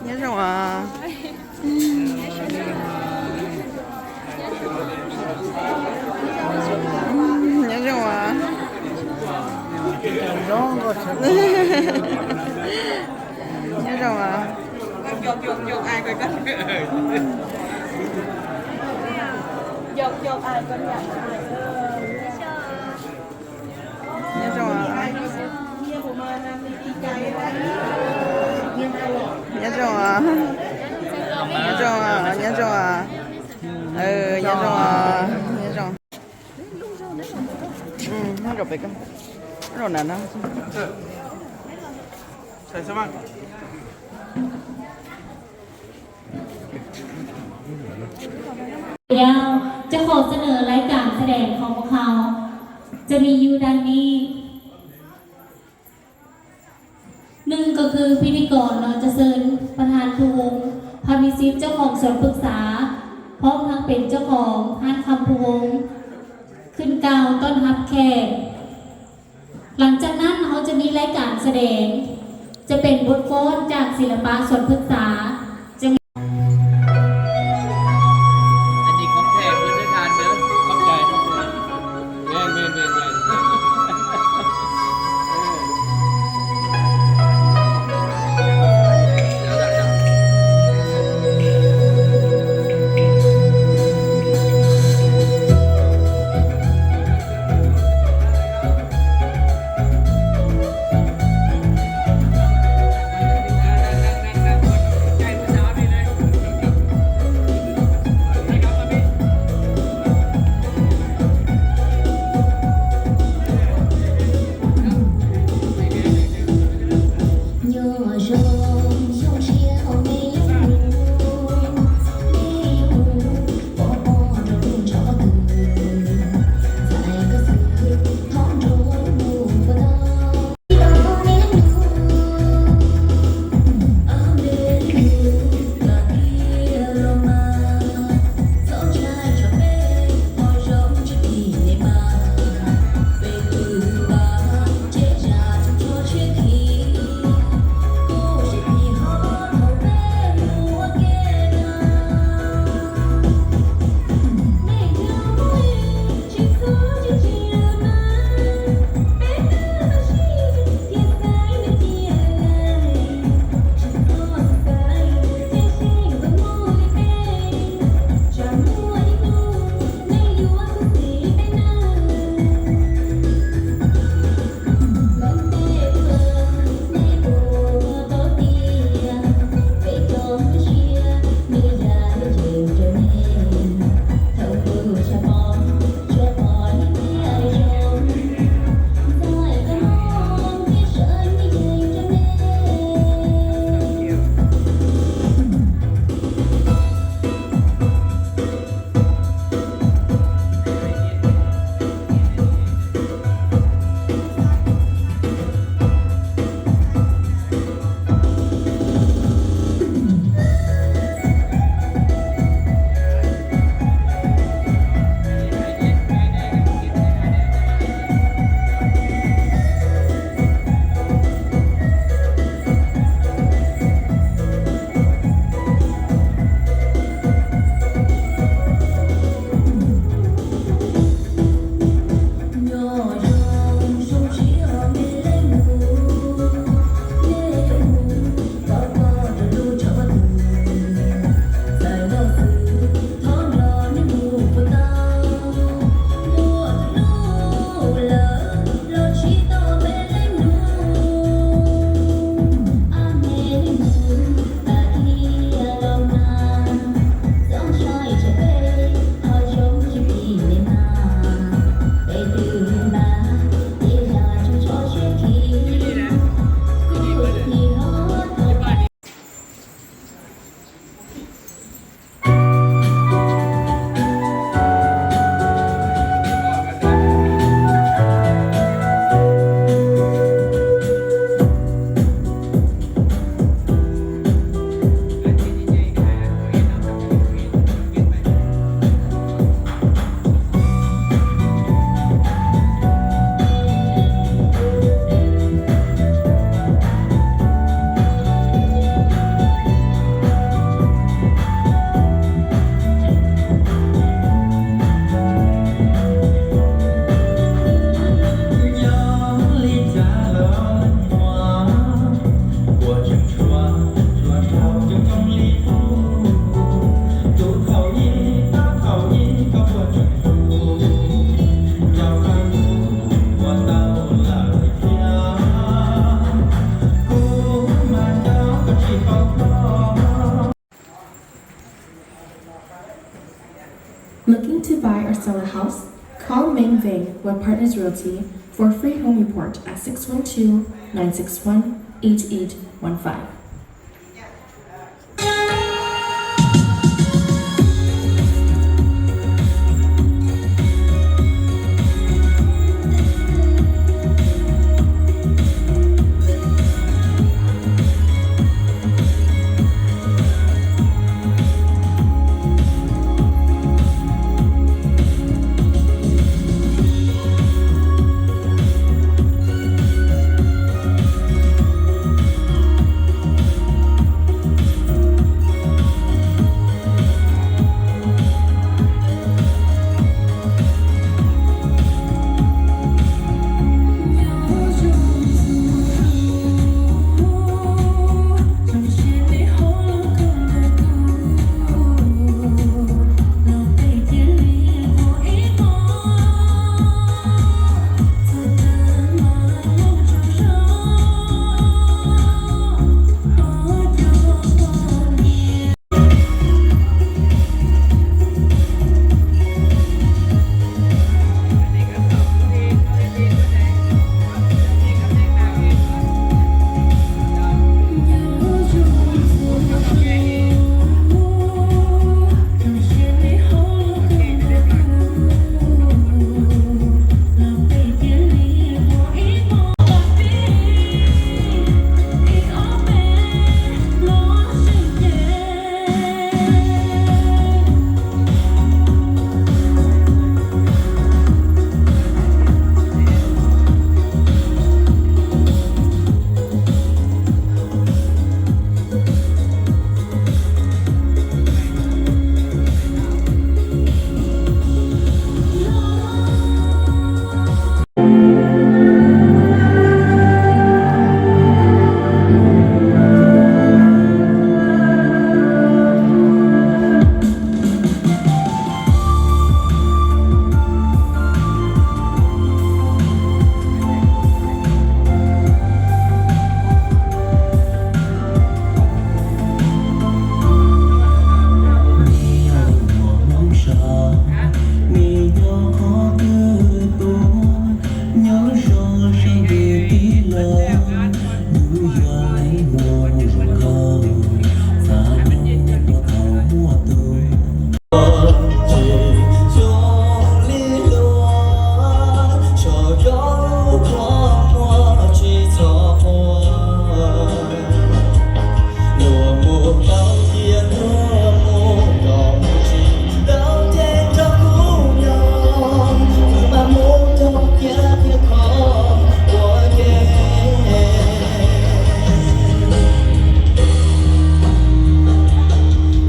Nyob zoo os. Nyob zoo os. Nyob zoo os. Nyob zoo os. Nyob zoo os. Nyob zoo os, nyob zoo os. Nyob zoo os, nyob zoo. Nyob rau pem ko, nyob rau na na. แล้วเจ้าของเสนอรายการแสดงของพวกเขาจะมีอยู่ดังนี้ หนึ่งก็คือพิธีกรเนาะ จะเชิญประธานภูวงศ์ พรหมนิสิต เจ้าของสวนปรึกษา พร้อมทั้งเป็นเจ้าของร้านคำภูวงศ์ ขึ้นกล่าวต้อนรับแขก หลังจากนั้นเราจะมีรายการแสดง จะเป็นบทฟ้อนจากศิลปะสวนพฤกษา จะมี อันนี้ของแท้เพื่อนได้ทานเด้อ ขอบใจทุกคน แม่นแม่นแม่นแม่น ใกล้มือ Sell a house? Call Meng Veng Web Partners Realty for a free home report at six one two, nine six one, eight eight one five.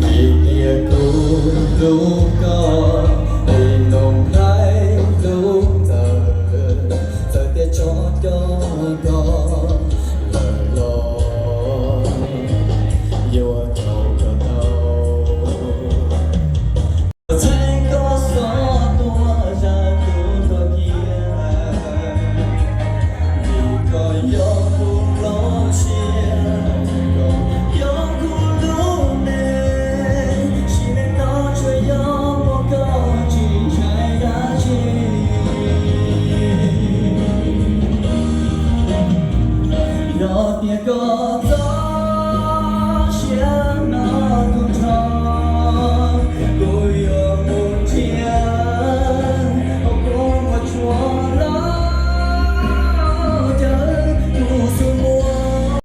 Vim tias kuv hlub koj, es Noom Nplhaib hlub Ntxawm, txawm tias tso coj koj lawm los yuav txhaum kawg tau. Txheeb koj xob tuaj zam tus tuag kiag, vim koj yog kuv hlob siab, koj yog kuv lub neej, sim neej no tsuas yog muaj koj tsis ntshai dab tsi. Yog tias koj txoj sia no kuv nrog, kuv yuav mus nrhiav hauv koj muaj tsuag los caw kuv xub muag,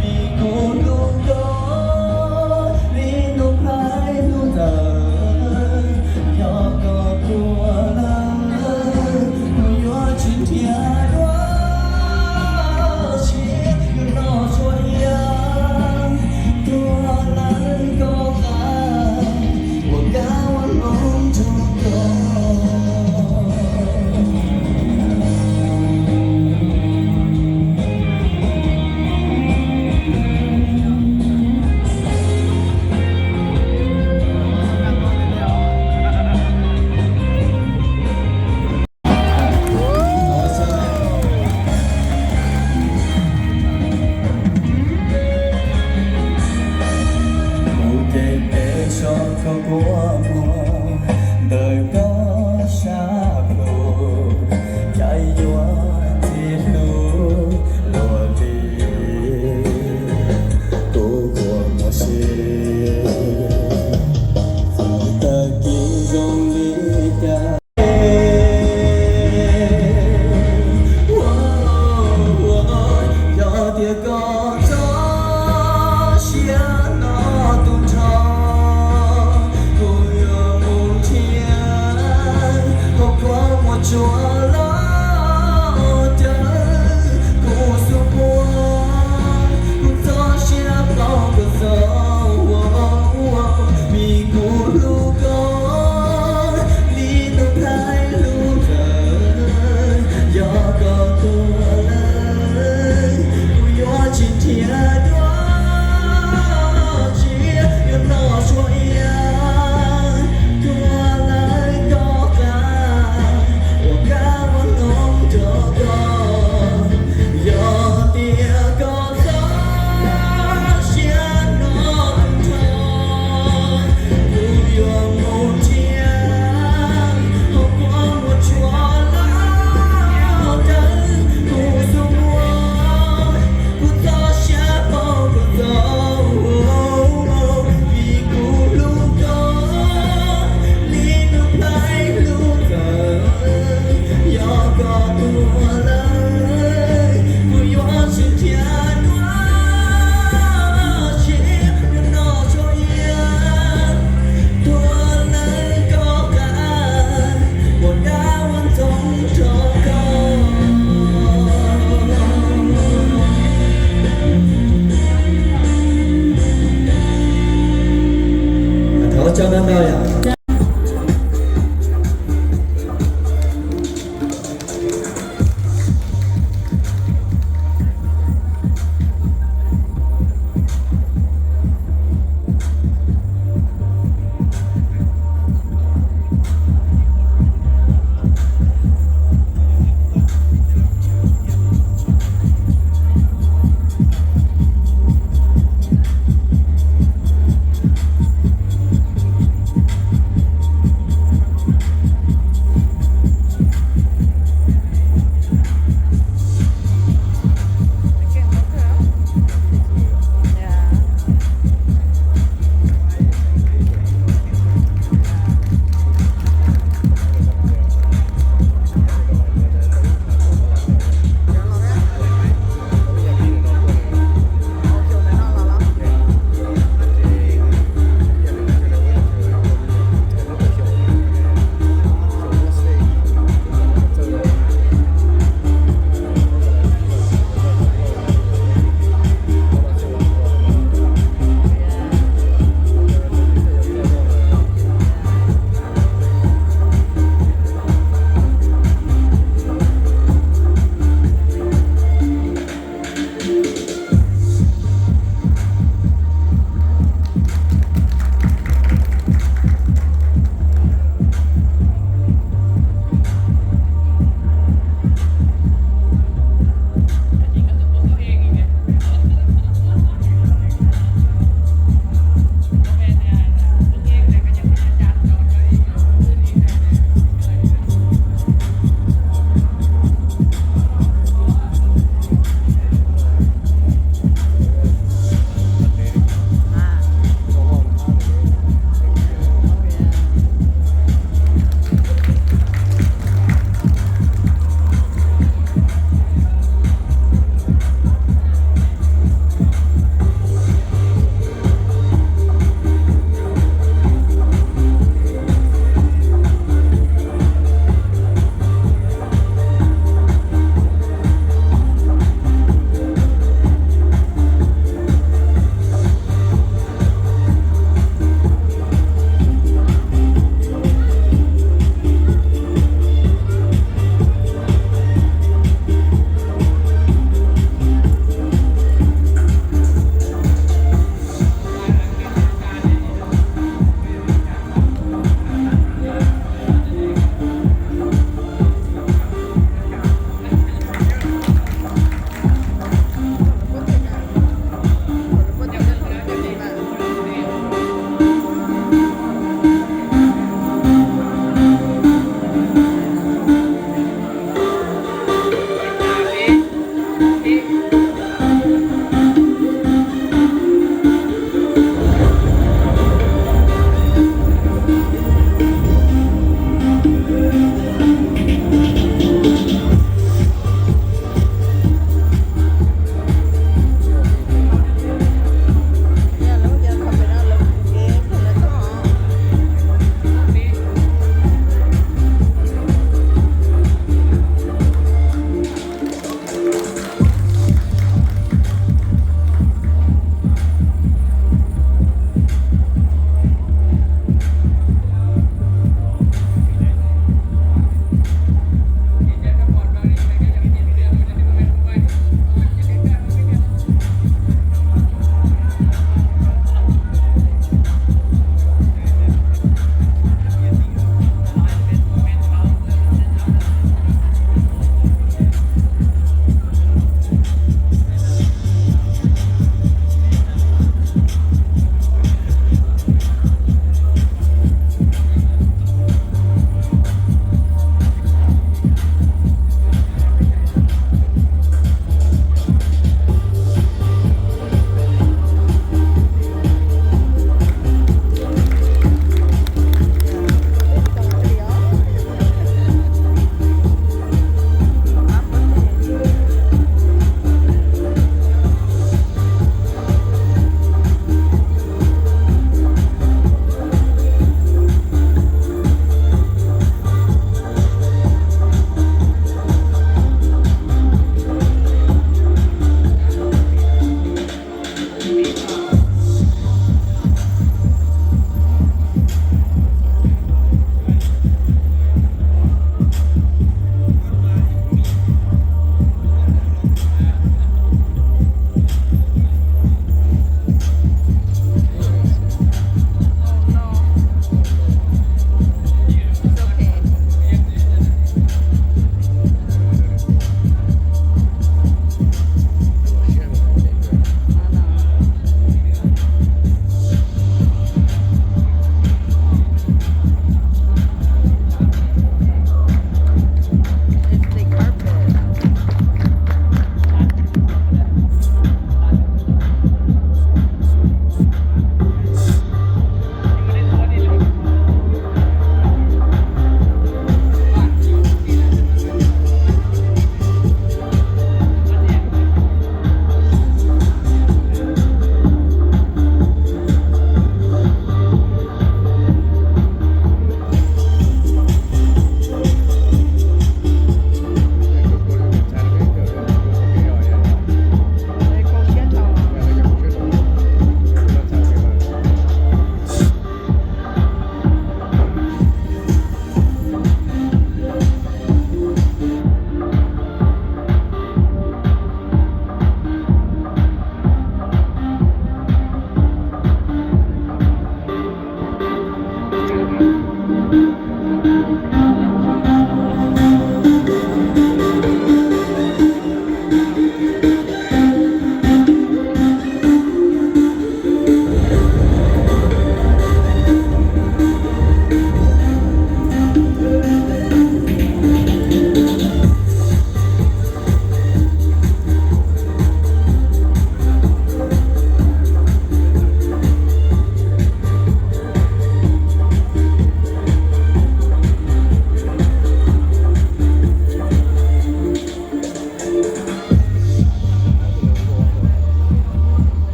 vim kuv hlub koj li Noom Nplhaib hlub Ntxawm. Yog koj tuag lawm, kuv yuav tsis nrhiav dua si, hnub no tsuas yog tuag lawm koj qab. Tias koj txhob siab no tus nraug, kuv yuav mus nrhiav hauv kua muag tsuas los caw kuv xub muag, kuv txhob siab paub koj txhob, vim kuv hlub koj li nws thaij hlub txawv. Yog koj tuag lawm, kuv yuav tsis nrhiav dua tsis yuav noj tshuaj iab, tuag lawm koj qab, ua kab ua noog rau koj. Yog tias koj txhob siab no tus nraug, kuv yuav mus nrhiav hauv kua muag tsuas los caw kuv xub muag, kuv txhob siab paub koj txhob, vim kuv hlub koj li nws thaij hlub txawv. Yog koj tuag lawm, kuv yuav tsis nrhiav dua tsis yuav noj tshuaj iab, tuag lawm koj qab, ua dab ua ntxoog rau koj. Thov ua tsaug ntau ntau yom.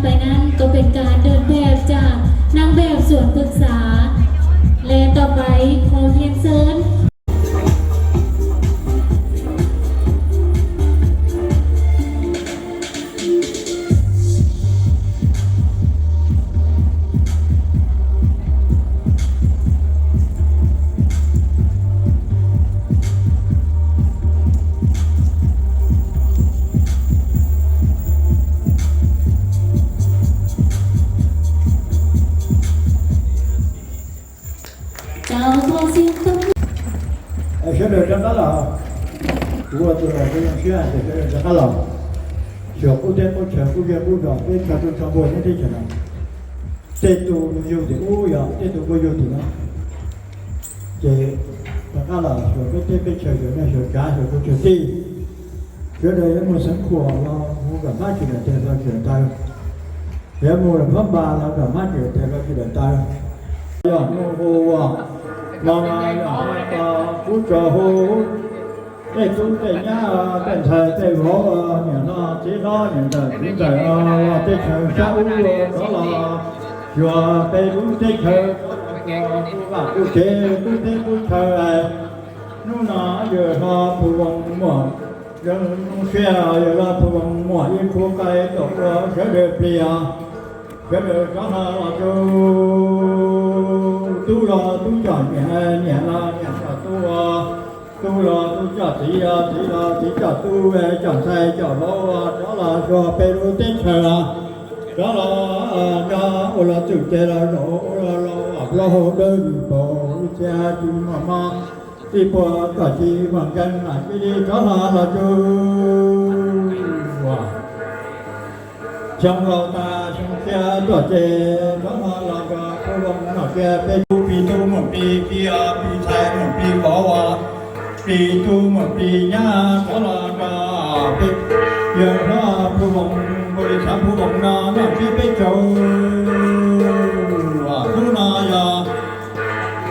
ไปนั้นก็เป็นการเดินแบบจากนางแบบสวนปรึกษา และต่อไปขอเรียนเชิญ Sawv daws rov qab los, kuv ua tus los kuv zoo siab tias sawv daws rov qab los. Xyuas qub teb qub chaw qub zej qub zos peb txhua tus txhua npua nyob teb chaws no, tej tus yug tim ub yog tej tus kuj yug tim no, ces rov qab los xyuas peb teb peb chaw, xyuas neej xyuas tsav xyuas kwv xyuas tij, sawv daws yuav mus xeev khuam los mus kom pab tsis daim tes los tsis daim taw, yuav mus lawm phab npas los kom pab tsis daim tes los tsis daim taw. Yog hnub hu ua, los yog hnub kuv tso hu, tej tub tej nyab, tej ntxhais tej vauv, niam hlob txiv hlob, niam ntxawm txiv ntxawm, los teb chaws sab ub rov los, xyuas peb lub teb chaws, kuj vaj kuj tsev, kuj teb kuj chaw. Hnub no yawg hlob Phu Voos muaj zoo siab, yawg hlob Phu Voos muaj ib khub qaib tuaj ua sawv daws plig os. Sawv daws rov hlo los rau tub los tub coj niam, niam los niam coj tub, tub los tub coj txiv, txiv los txiv coj tub, coj ntxhais coj vauv, rov los xyuas peb lub teb chaws los, rov los nyob ua los txwm ces los zaum ua los laus, plaub hau dawb paug, ib txhia tsis muaj mob, ib puas kom tsis muaj nkeeg, mas cia li rov hlo los rau xyoo laus tas xyoo tshiab tuaj ces rov hlo los rau Phu Voos no kiag, peb tub plig tub mus plig txiv, plig ntxhais mus plig vauv, plig tub mus plig nyab, rov los rau peb yawg hlob Phu Voos, nkaus li xav Phu Voos no noj tsiab peb caug. Hnub no yog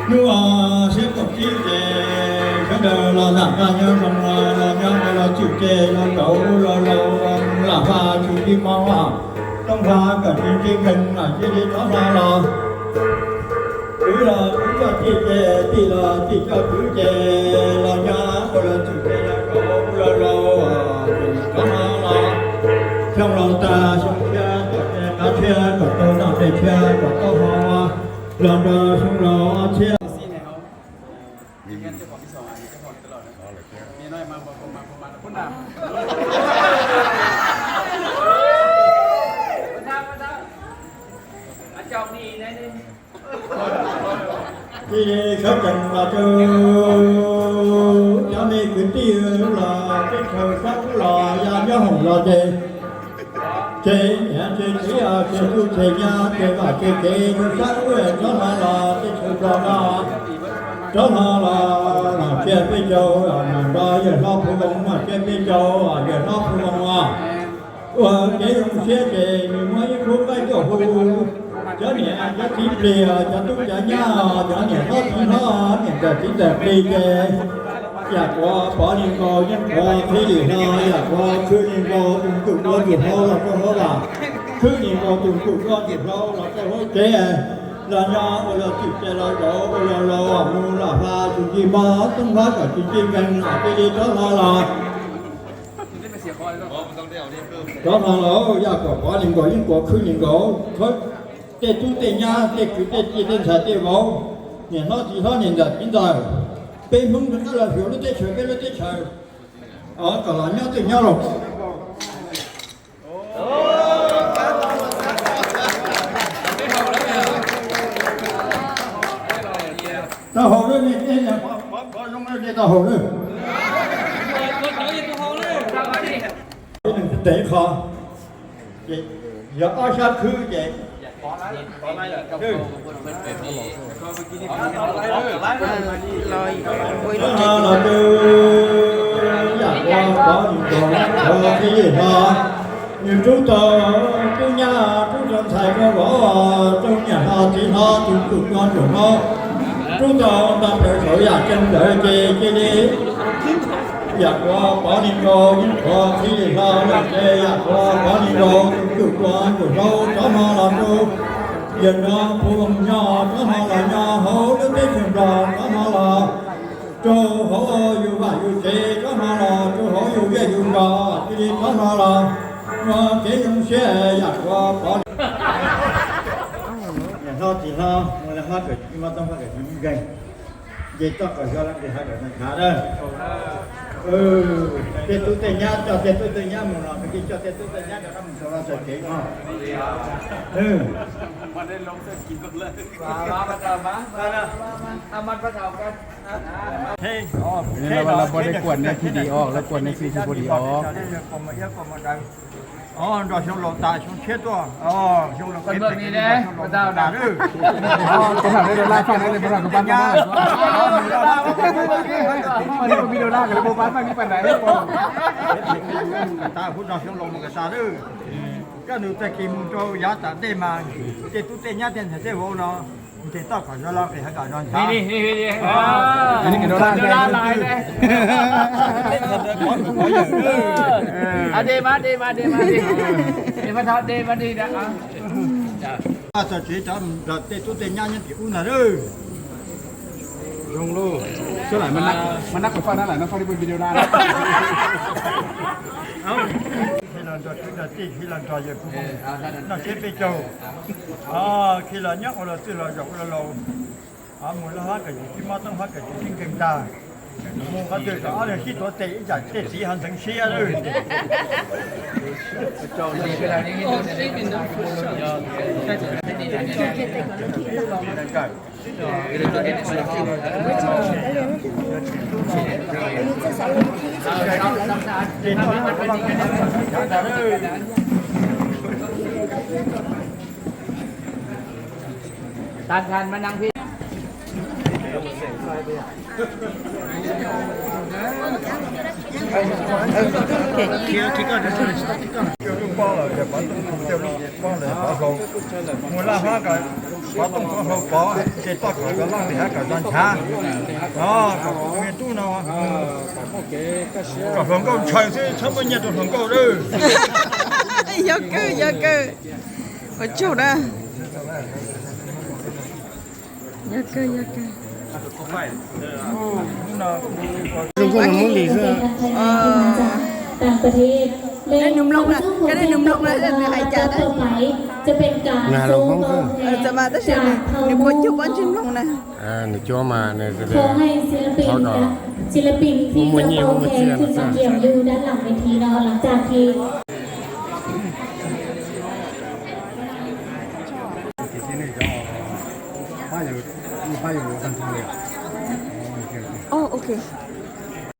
hnub xiab kaum tsib ces sawv daws los nram qab nyob zoo, los nyob los txwm ces los zaum los laus, lam faj tshwm sim mog, rooj faj kom tsis ntsib nkeeg, mas cia li rov hlo los. Kwv los kwv coj tij ces tij los tij coj kwv ces los nyob ua los txwm ces los zaum los laus, rov hlo los. Xyoo laus tas xyoo tshiab tuaj ces qab tshiab kom tau noj, dej tshiab kom tau haus, los rau xyoo laus tshiab. Cia li sawv tsees los rau cov me kwv tij los teb chaws sab ub los ya nyob hoom los ces, ces niam ces txiv, ces tub ces nyab, ces vaj ces tsev, sab ub rov hlo los teb chaws Nplog no, rov hlo los noj tsiab peb caug, nrog yawg hlob Phu Voos noj tsiab peb caug, yawg hlob Phu Voos ua kev zoo siab ces nws muab ib khub qaib tuaj hu cov niam cov txiv plig, cov tub cov nyab, cov niam hlob txiv hlob, niam ntxawm txiv ntxawm plig ces yam quav pov li nkaus yeej quav qhib li hlo, yam quav khwb li nkaus tus ntsuj duav ntsuj hlauv los rau hauv vaj, khwb li nkaus tus ntsuj duav ntsuj hlauv los rau hauv tsev, los nyob ua los txwm ces los zaum ua los laus, mus lam faj tshwm sim mog, rooj faj kom tsis ntsib nkeeg, cia li rov hlo los. Rov hlo los, yam quav pov li nkaus yeej quav khwb li nkaus, tej tub tej nyab, tej kwv tej tij, tej ntxhais tej vauv, niam hlob txiv hlob, niam ntxawm txiv ntxawm, peb Hmoob rov qab los xyuas lub teb chaws, peb lub teb chaws, kom los nyob twj nyob laus. Tau haus lawm, nej tau haus lawm. Ib leeg tes ib qho, yog ob sab khwb ces los rau yam ua pov ntsuag qhov peb yeej hlo, nws rub tau tub nyab, rub tau ntxhais rau vauv, rub niam hlob txiv hlob, tus ntsuj duav ntsuj hlauv, rub tau nta plaws saum yam tseem ntawd ces cia li Yam kuas pov li nkaus yeej qhuas txhij hlo lawm ces yam kuas pov li nkaus tus kwj ua tus hlau rov hlo los rau, yawm no phu nyo rov hlo los nyo hauv lub teb chaws Nplog rov hlo los rau hauv yus vaj yus tsev rov hlo los rau hauv yus zej yus zos cia li rov hlo los ua kev zoo siab yam kuas pov li. Niam hlob txiv hlob, hlob kawm tsis muaj txob hlob kawm tsis muaj nkeeg, nce toj kom xyov leej twg hais kom tag nrho na. Tej tub tej nyab, coj tej tub tej nyab mus los, mus coj tej tub tej nyab rov qab mus rau lawv txoj kev no. Lawv puas dej kuam nej khi di os, lawv kuam nej khi khi puas di os. Nrog xyoo laus tas xyoo tshiab tuaj, xyoo laus kev phem, xyoo laus tas lawm. Puas tham nej dollar faj nej, puas tham kuv pab faj na? Puas video dollar kawg puas pab faj nej pab nais. Kom tas huv nrog xyoo laus mus kom tas lawm. Koj nws tag kis mus rau yav tom ntej mas tej tub tej nyab tej ntxhais tej vauv no nce toj kom zoo los qis hais kom zoo nthav. Txog tsev rov nrog tej tub tej nyab nyob tim ub ntag lauj. Zoo lauj. Sawv daws mas nab kuv faj na, lawm no faj li video na. Khi los nrog kwv nrog tij, khi los nrog yawg kuv noj siab peb caug, khi los nyob ua los twj los zaum ua los laus, mus lawv hab kawm tsis mob toob hab kawm tsis sib nkeeg tag, mus qhov twg kom ob leeg sib tuav tes ib tsam tej txiv ho ntxeev siab lawm. Tag nrho mas neeg pib. Mus laj hlob kom pov tooj pov hlau pov, ces toj kom loj li hab kom zoo nchav, kom kuv me tub no kom hluas nkauj ntshaw xwb txhob muaj nyiaj rau hluas nkauj lawm. Yog kawg, yog kawg. Ua tsaug na. Yog kawg, yog kawg. Nws mloog na, koj nws mloog na, nws hais cas na. Nws hais lus Hmoob xwb. Txawm mas tab sis nws puas cuag pob ntseg mloog na. Nws cuag mas nws thov kom muaj nyiaj muaj txiaj no xwb. Ov, ok.